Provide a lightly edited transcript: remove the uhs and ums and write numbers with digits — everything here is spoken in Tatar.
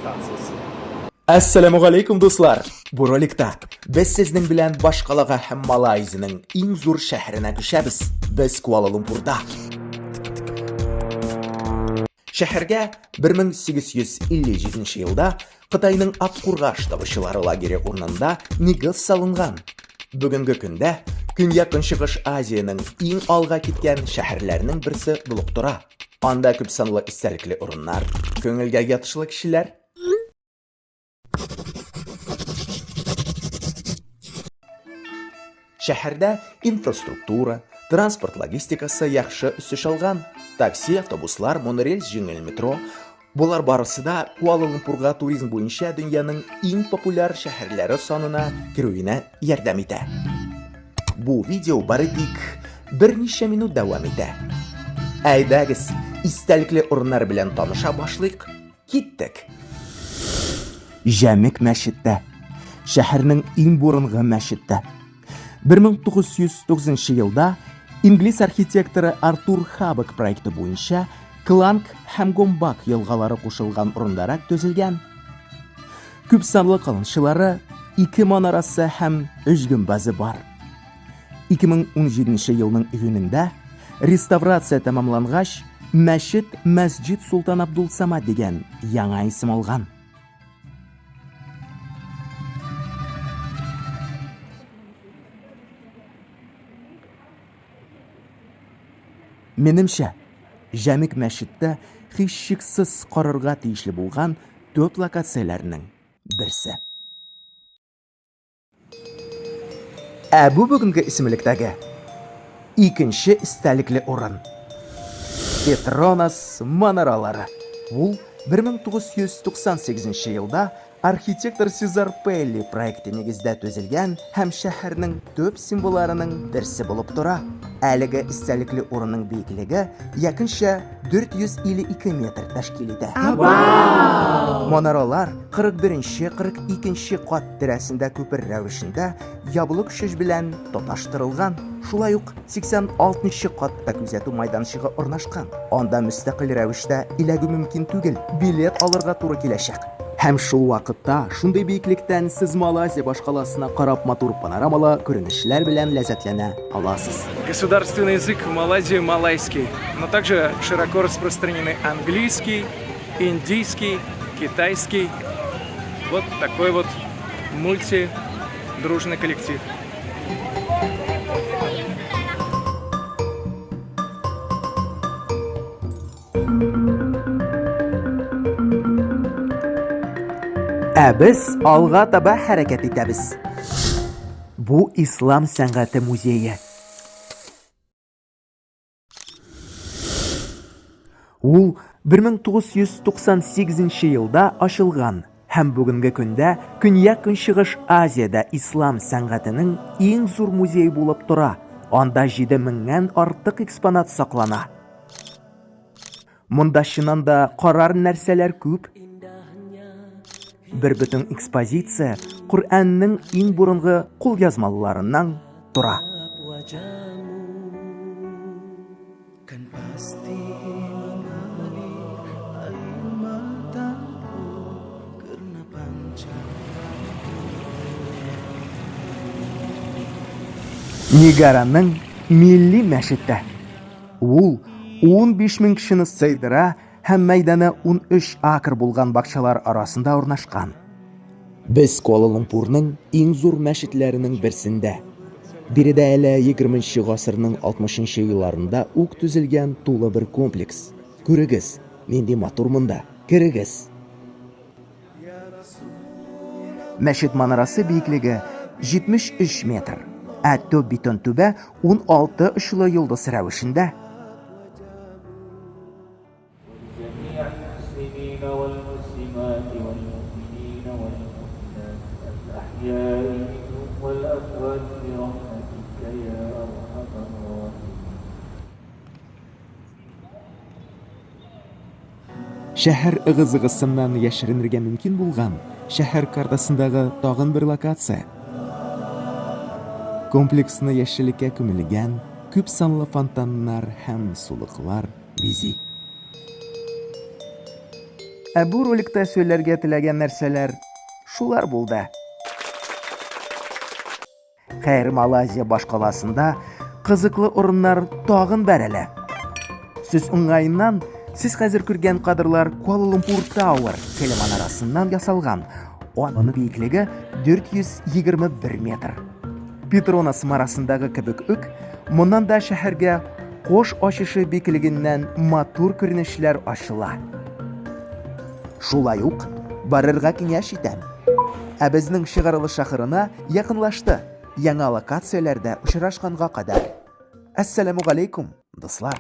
станциясе. Әссәламүгаләйкүм, дуслар! Бу роликта без сезнең белән башкалага һәм Малайзиянең иң зур шәһәренә күчәбез. Без Куала-Лумпурда. Шәһәргә 1857 елда Кытайның Аккургаш табучылары лагере урынында нигез салынган. Бүгенге көндә Көньяк-Көнчыгыш Азиянең иң алга киткән шәһәрләренең берсе булып тора. Анда күпсанлы истәлекле урыннар, күңелгә ятышлы кешеләр. Шәһәрдә инфраструктура, транспорт логистикасы яхшы үсеш алган. Такси, автобуслар, монорельс, җиңел метро. Болар барысы да Куала-Лумпурга туризм буенча дөньяның иң популяр шәһәрләре санына керүенә ярдәм итә. Бу видео бары тик берничә минут дәвам итә. Әйдәгез, истәлекле урыннар белән таныша башлыйк. Киттек! Җәмик мәчеттә. Шәһәрнең иң борынгы мәчеттә. 1909 елда инглиз архитекторы Артур Хабек проекты буенча Кланг һәм Гомбак елгалары кушылган урындарак төзелгән. Күп санлы калынчылары, ике манарасы һәм өч гөмбәзе бар. 2017 елның июнендә реставрация тәмамлангач, мәчет Мәсҗид Султан Абдул Самад дигән яңа исем алган. Минемчә, Җәмик мәчеттә һичшиксез карарга тиешле булган төп локацияләрнең берсе. Ә бу бүгенге исемлектәге икенче истәлекле урын. Петронас манаралары. Ул 1998 елда архитектор Сезар Пелли проекты нигездә төзелгән һәм шәһәрнең төп символларының берсе булып тора. Әлеге истәлекле урынның биеклеге якынча 452 метр тәшкил итә. Манаралар 41-42 кат тирәсендә күпер рәвешендә ябылык шеш белән тоташтырылган. Шулай ук 86 нчы катта күзәтү майданчыгы урнашкан. Анда мөстәкыйль рәвештә эләгү мөмкин түгел, билет алырга туры киләчәк. Һәм шул вакытта шундый биеклектән сез Малайзия башкаласына карап матур панорамалы күренешләр белән ләззәтләнә аласыз. Государственный язык в Малайзии малайский, но также широко распространены английский, индийский, китайский. Вот такой вот мультидружный коллектив. Ә без алга таба хәрәкәт итәбез. Бу Ислам сәнгате музее. Ул 1998 елда ачылган һәм бүгенге көндә Көньяк-Көнчыгыш Азиядә ислам сәнгатенең иң зур музее булып тора. Анда 7 меңнән артык экспонат саклана. Монда чыннан да карар нәрсәләр күп. Бер бөтен экспозиция Коръәннең иң борынгы кулъязмаларыннан тора. Нигараның милли мәчете. Ул 15 мең кешене сыйдыра һәм мәйданы 13 акр булган бакчалар арасында урнашкан. Без Куала-Лумпурның иң зур мәчетләренең берсендә. Биредә әле 20 гасырның 60 елларында ук төзелгән тулы бер комплекс. Күрегез, нинди матур монда. Керегез. Мәчет манарасы биеклеге 73 метр, ә төп бетон түбә 16 очлы йолдыз рәвешендә. Шәһәр ыгы-зыгысыннан яшеренергә мөмкин булган шәһәр картасындагы тагын бер локация. Комплексны яшеллеккә күмелгән күп санлы фонтаннар һәм сулыклар бизи. Ә бу роликта сөйләргә теләгән нәрсәләр шулар булды. Хәер, Малайзия башкаласында кызыклы урыннар тагын бар әле. Сүз уңаеннан, сез хәзер күргән кадрлар Куала-Лумпур Тауэр телеманарасыннан ясалган. Аның биеклеге 421 метр. Петронас манарасындагы кебек үк, моннан да шәһәргә кош очышы биеклегеннән матур күренешләр ачыла. Шулай ук барырга киңәш итәм. Ә безнең чыгарылыш ахырына якынлашты. Яңа локацияләрдә очрашканга кадәр. Әссәламүгаләйкүм, дуслар!